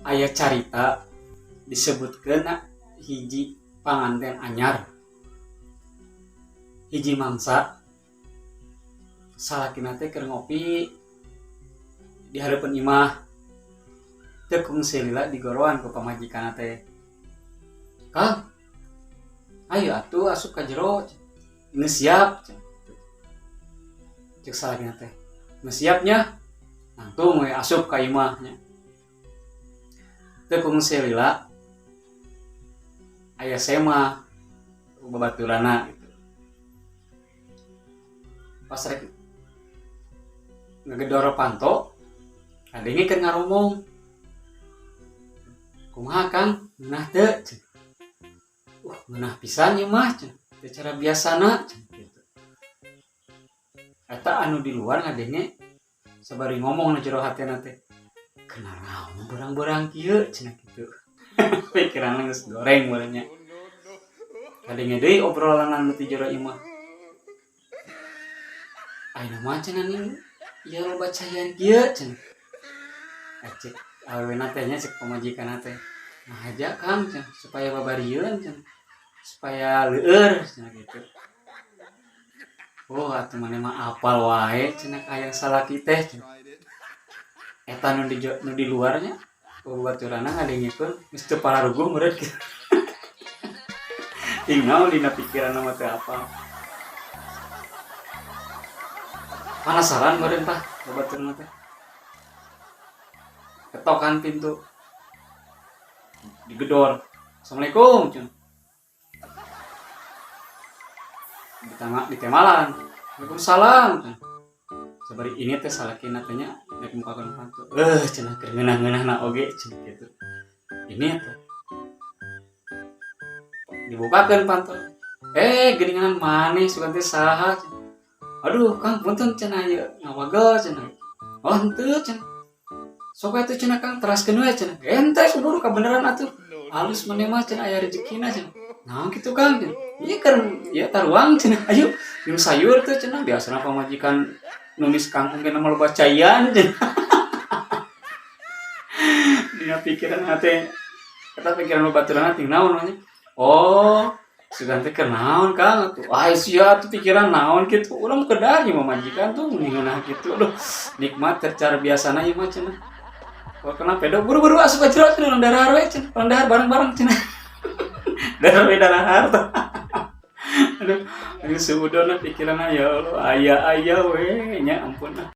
Aya carita disebutkeun hiji panganten anyar, hiji mangsa salakina teh keur ngopi di hareupeun imah. Teu kungsi lila digoroan ku pamajikanna teh, "Kang, ayo atuh asup ka jero, geus siap." Cek salakina teh, "Geus siap nya." Langsung we asup ka imah nya. Teu kungsi lila aya sema babaturanna gitu. Pas rek ngegedor panto, kadenge keur ngaromong, "Kumaha, Kang, ngeunah teu?" "Ngeunah pisan ieu mah," cenah, "teu cara biasana," cenah gitu. Eta anu di luar ngadenge sabari ngomong na jero hatena teh, "Kunaon beurang-beurang kieu?" cenah kitu. Pikiranna geus goreng meureun nya. Kadenge deui obrolan anu ti jero imah, "Ayeuna mah," cenah, "ning ieu loba caian kieu," cenah. Eh, cek awewena teh nya, cek pamajikanna teh, "Ngahaja, Kang," cenah, "supaya babarieun," cenah, "supaya leueur," cenah gitu. "Oh, atuh maneh mah apal wae," cenah, "ka hayang salaki teh," cenah. Eta nu di luar nya babaturanna ngadengekeun geus teu pararuguh meureun kitu. Ting naon dina pikiranna mah teu apal. Penasaran meureun tah babaturna teh. Ketokan pintu. Digedor. "Assalamualaikum," cenah. Ditama ditemalan. "Waalaikumsalam," cenah. Sabari ini teh salakina teh nya rek mukakeun panto. "Eh," cenah, "keur ngeunah-ngeunahna oge," cenah kitu. Ini teh. Dibukakeun panto. "Eh, geuningan maneh sugan teh saha?" cenah. "Aduh, Kang, punten," cenah, "ieu ngawagel," cenah. "Oh, henteu," cenah. "Sok atuh," cenah, "Kang, teraskeun we," cenah. "Ente buru kabeneran atuh. Alus maneh mah," cenah, "aya rezekina," cenah. "Naon kitu, Kang?" cenah. "Ieu keur ieu taruang," cenah. "Ayo minum sayur teh," cenah. "Biasana pamajikan numis kangkung ge mah loba caian," cenah. Dina pikiran teh eta pikiran babaturanna ting naon nya. "Oh, sugan teh keur naon, Kang atuh?" "Ah, sia atuh pikiran naon kitu. Urang kedar ieu mah majikan tuh ngeunah kitu. Aduh, nikmat cara biasana ieu mah," cenah. Kalau kena pedo buru-buru asup ka jero cenah, urang dahar we cenah. Urang dahar bareng-bareng cenah. Dahar we dahar tah. Aduh, aduh, suudona pikiranna, ya Allah, aya-aya we nya, ampun ah.